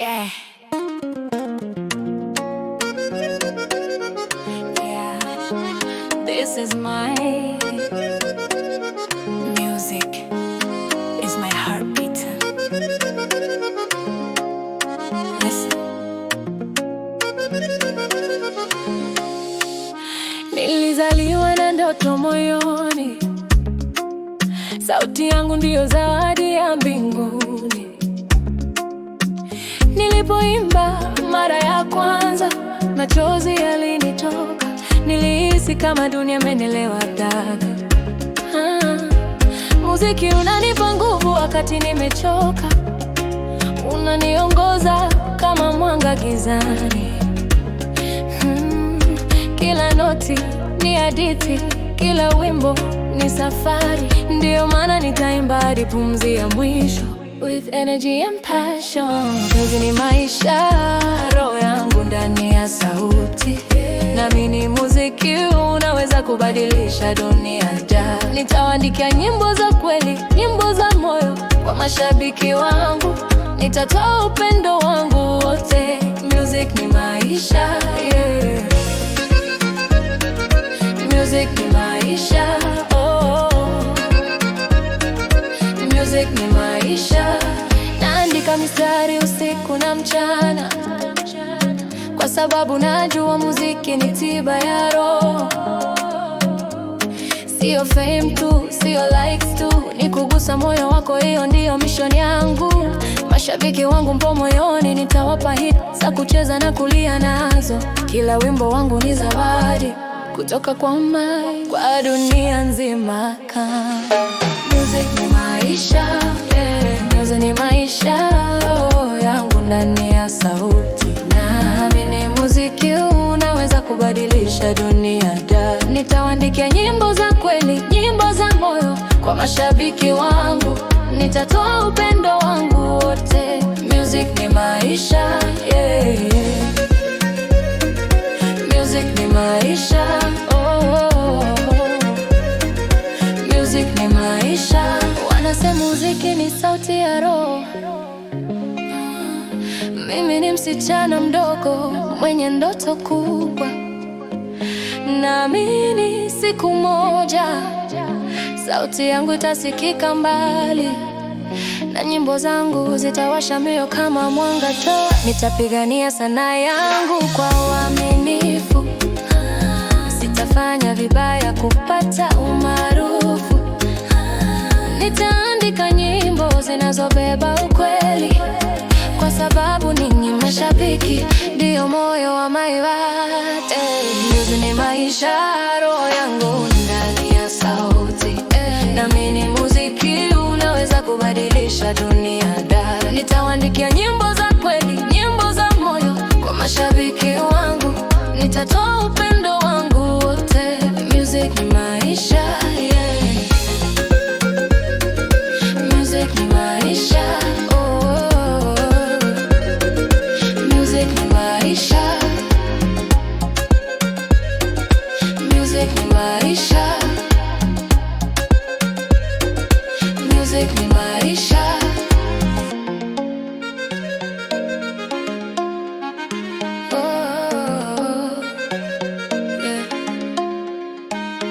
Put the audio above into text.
Yeah. Yeah. This is my music. Is my heartbeat. Listen. Nilizaliwa na ndoto moyoni, sauti yangu ndiyo zawadi ya mbinguni. Nilipoimba mara ya kwanza, machozi yalinitoka, nilihisi kama dunia imenielewa dada. Ah, muziki unanipa nguvu wakati nimechoka, unaniongoza kama mwanga gizani. Kila noti ni hadithi, kila wimbo ni safari. Ndiyo maana nitaimba hadi pumzi ya mwisho, with energy and passion. Music ni maisha, roho yangu ndani ya sauti. Naamini muziki unaweza kubadilisha dunia. Ja, nitawaandikia nyimbo za kweli, nyimbo za moyo kwa mashabiki wangu. Nitatoa upendo wangu wote. Music ni maisha, yeah. Music ni maisha, oh. Music ni maisha. Naandika mistari usiku na mchana, kwa sababu najua muziki ni tiba ya roho. Sio fame tu, sio likes tu, ni kugusa moyo wako, hiyo ndiyo mission yangu. Mashabiki wangu mpo moyoni, nitawapa hit za kucheza na kulia nazo. Kila wimbo wangu ni zawadi kutoka kwa mai kwa dunia nzima. Music ni maisha, yeah. Music ni maisha, oh, yangu ndani ya sauti. Naamini muziki unaweza kubadilisha dunia da. Nitawaandikia nyimbo za kweli, nyimbo za moyo kwa mashabiki wangu. Nitatoa upendo wangu wote. Music ni maisha, yeah. Music ni maisha, oh. Music ni maisha. Wanasema muziki ni sauti ya roho. Mimi ni msichana mdogo mwenye ndoto kubwa. Naamini siku moja sauti yangu itasikika mbali na nyimbo zangu zitawasha mioyo kama mwanga taa. Nitapigania sanaa yangu kwa uaminifu, sitafanya vibaya kupata umaarufu. Nitaandika nyimbo zinazobeba ukweli, kwa sababu ninyi mashabiki ndiyo moyo wa my heart. Music ni maisha, roho yangu ndani ya sauti. Naamini muziki unaweza kubadilisha dunia da. Nitawaandikia nyimbo za kweli, nyimbo za moyo kwa mashabiki wangu. Nitatoa upendo wangu wote. Music ni maisha, yeah.